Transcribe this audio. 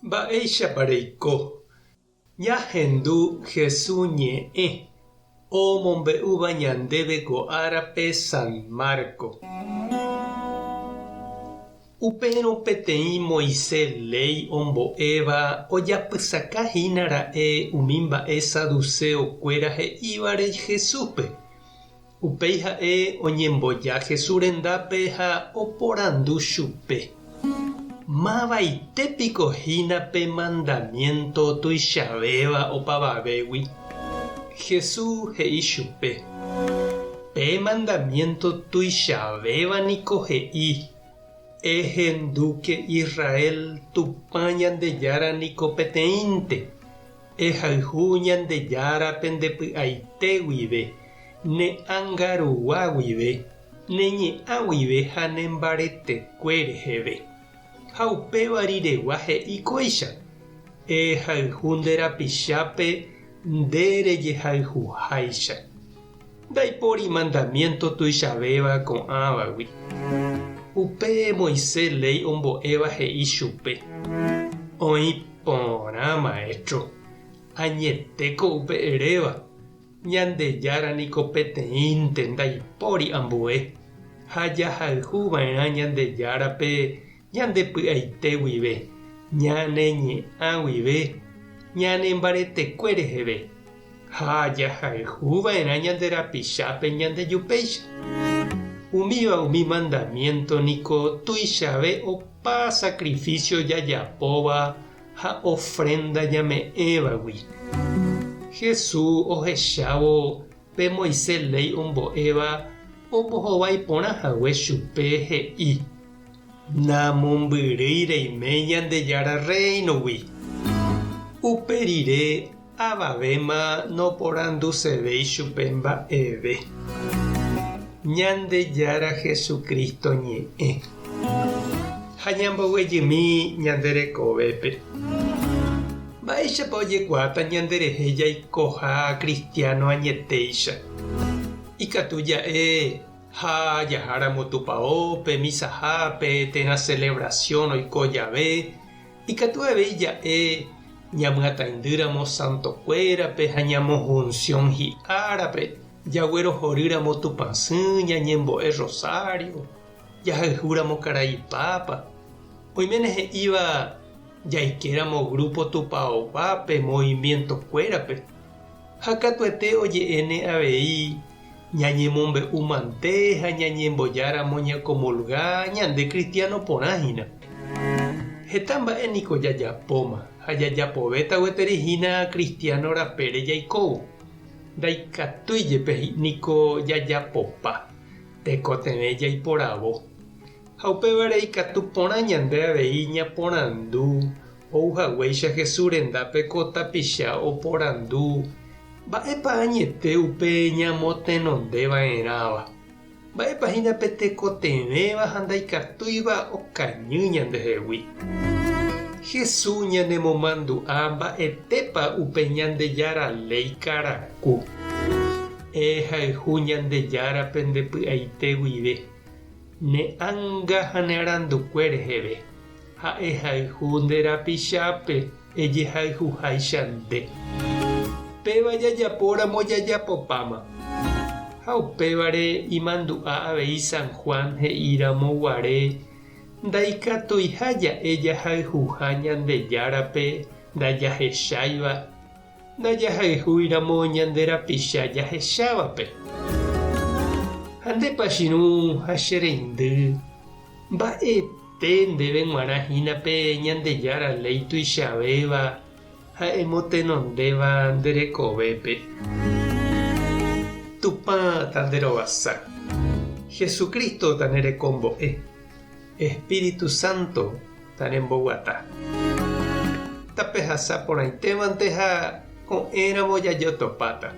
Mba'éichapa reiko? Ñahendu Jesús ñe'ẽ omombe'úva ñandéve ko árape San Marco. Upérõ peteĩ Moisés léi ombo'éva ojapysaka hína ra'e umi mba'e saduceo kuéra he'ívare Jesúspe. Upéi ha'e oñemboja Jesús rendápe ha oporandu chupe, Mavaite piko hína pe mandamiénto tuichavéva opavavégui? Jesús he'i chupe, Pe mandamiénto tuichavéva niko he'i, 'Ehendúke Israel, Tupã Ñandejára niko peteĩnte. Ehayhu Ñandejárape nde py'aite guive, ne ánga rugua guive, ne ñe'ã guive ha ne mbaretekue reheve. Ha upéva riregua he'i kóicha, Ehayhu nde rapichápe nde rejehayhuháicha. Ndaipóri mandamiénto tuichavéva ko'ãvagui. Upe Moisés léi ombo'éva he'i chupe, Oĩ porã, Maestro, añetéko upe eréva, Ñandejára niko peteĩnte ndaipóri ambue, ha jahayhu va'erã Ñandejárape ñande py'aite guive, ñane ñe'ã guive, ñane mbaretekue reheve, ha jahayhu va'erã ñande rapichápe ñandejupéicha. Umíva umi mandamiénto niko tuichave opa sakrifísio jajapóva ha ofrénda ñame'ẽvagui. Jesús ohechávo pe Moisés léi ombo'éva ombohovái porã hague chupe he'i, Namombyrýi reime Ñandejára Rréinogui. Upe rire avavéma noporandusevéi chupe mba'eve. Ñandejára Jesucristo ñe'ẽ. Ha ñamboguejymi ñande rekovépe. Mba'éichapa ojekuaáta ñanderehe jaikoha kristiáno añetéicha? Ikatu ja'e ha jaháramo tupaópe, misahápe térã celebración oiko jave, ikatu avei ja'e ñamyataindýramo santokuérape ha ñamohunción hi'árape, jaguerohorýramo Tupãsy, ñañembo'e rosario, jahayhúramo karai Pápa. Oiméne he'íva jaikéramo grupo tupaoguápe, movimiento-kuérape. Ha katuete oje'éne avei ñañemombe'u mante ha ñañembojáramo ñakomulga ñande cristiano porã hína. Heta mba'e niko jajapóma ha jajapovéta gueteri hína cristiano rapére jaikóvo. Ndaikatúi jepe niko jajapopa, tekotevẽ jaiporavo. Ha upévare ikatu porã ñande avei ñaporandu Ou haguéicha Jesús rendápe ko tapicha oporandu, Mba'épa añete upe ñamotenonde va'erãva? Mba'épa hína pe tekotevẽva ha ndaikatúiva okañy ñandehegui? Jesús ñanemomandu'a mba'etépa upe Ñandejára léi karaku. Ehayhu Ñandejárape nde py'aite guive, ne ánga ha ne arandukue reheve. Ha ehayhu nde rapichápe ejehayhuháicha nde. Péva jajapóramo jajapopáma. Ha upévare imandu'a avei San Juan he'íramo guare ndaikatuiha ja'e jahayhuha Ñandejárape ndajahecháiva, ndajahayhúiramo ñande rapicha jahechávape. Ha ndépa chirũ ha che reindy, mba'e Pe ndéve g̃uarã hína pe Ñandejára léi tuichavéva ha emotenondéva nde rekovépe. Tupã tanderovasa. Jesucristo tanerekombo'e. Espíritu Santo tanemboguata. Tapehasa porãitévante ha ko'ẽramo jajotopáta.